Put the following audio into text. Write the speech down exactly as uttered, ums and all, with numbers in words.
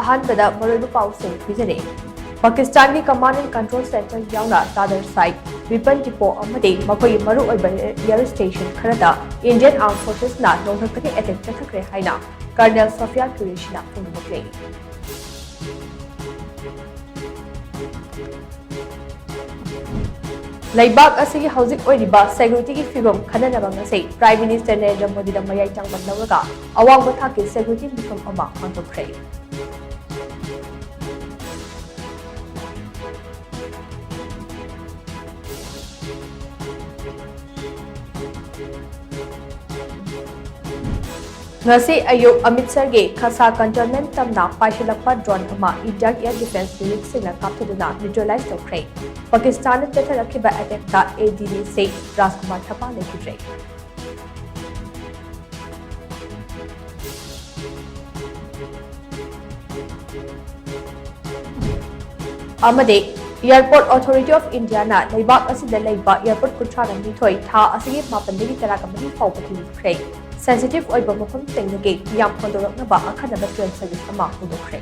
ꯑꯍꯥꯟꯕꯗ ꯃꯔꯨꯑꯣꯏꯕ ꯄꯥꯎꯁꯤꯡ ꯄꯤꯖꯔꯤ꯫ ꯄꯥꯀꯤꯁꯇꯥꯟꯒꯤ Command and Control Centre ꯌꯥꯎꯅ ꯆꯥꯗꯔ ꯁꯥꯏꯠ, weapon depot ꯑꯃꯗꯤ ꯃꯈꯣꯏꯒꯤ ꯃꯔꯨꯑꯣꯏꯕ air station ꯈꯔꯗ Indian Armed Forcesꯅ ꯅꯣꯡꯊꯛꯇꯒꯤ attack ꯆꯠꯊꯈ꯭ꯔꯦ ꯍꯥꯏꯅ Colonel Sofia Qureshi ꯅ ꯐꯣꯡꯗꯣꯛꯂꯤ꯫ ꯂꯩꯕꯥꯛ ꯑꯁꯤꯒꯤ ꯍꯧꯖꯤꯛ ꯑꯣꯏꯔꯤꯕ securityꯒꯤ ꯐꯤꯕꯝ ꯈꯟꯅꯅꯕ ꯉꯁꯤ Prime Minister ꯅꯔꯦꯟꯗ꯭ꯔ ꯃꯣꯗꯤꯗ ꯃꯌꯥꯏ ꯆꯪꯕ ꯂꯧꯔꯒ ꯑꯋꯥꯡꯕ ꯊꯥꯛꯀꯤ security ꯃꯤꯐꯝ ꯑꯃ ꯄꯥꯡꯊꯣꯛꯈ꯭ꯔꯦ꯫ ꯉꯁꯤ ꯑꯌꯨꯛ ꯑꯃ꯭ꯔꯤꯠꯁꯔꯒꯤ ꯈꯁꯥ cantonment ꯇꯝꯅ ꯄꯥꯏꯁꯤꯜꯂꯛꯄ drone ꯑꯃ Indian Air Defence Unitꯁꯤꯡꯅ ꯀꯥꯞꯊꯗꯨꯅ neutralize ꯇꯧꯈ꯭ꯔꯦ꯫ ꯄꯥꯀꯤꯁꯇꯥꯟꯗ ꯆꯠꯊꯔꯛꯈꯤꯕ attackꯇ ADDC ꯔꯥꯖꯀꯨꯃꯥꯔ ꯊꯄꯥ ꯂꯩꯈꯤꯗ꯭ꯔꯦ꯫ ꯑꯃꯗꯤ Airport Authority of Indiaꯅ ꯂꯩꯕꯥꯛ ꯑꯁꯤꯗ ꯂꯩꯕ airport ꯀꯨꯟꯊ꯭ꯔꯥ ꯅꯤꯊꯣꯏ ꯊꯥ ꯑꯁꯤꯒꯤ ꯃꯥꯄꯟꯗꯒꯤ ꯇꯔꯥꯃꯔꯤ ꯐꯥꯎꯕ ꯊꯤꯡꯖꯤꯟꯈ꯭ꯔꯦ꯫ Sensitive ꯑꯣꯏꯕ ꯃꯐꯝꯁꯤꯡꯗꯒꯤ ꯃꯤꯌꯥꯝ ꯍꯣꯟꯗꯣꯔꯛꯅꯕ ꯑꯈꯟꯅꯕ train service ꯑꯃ ꯍꯧꯗꯣꯛꯈ꯭ꯔꯦ꯫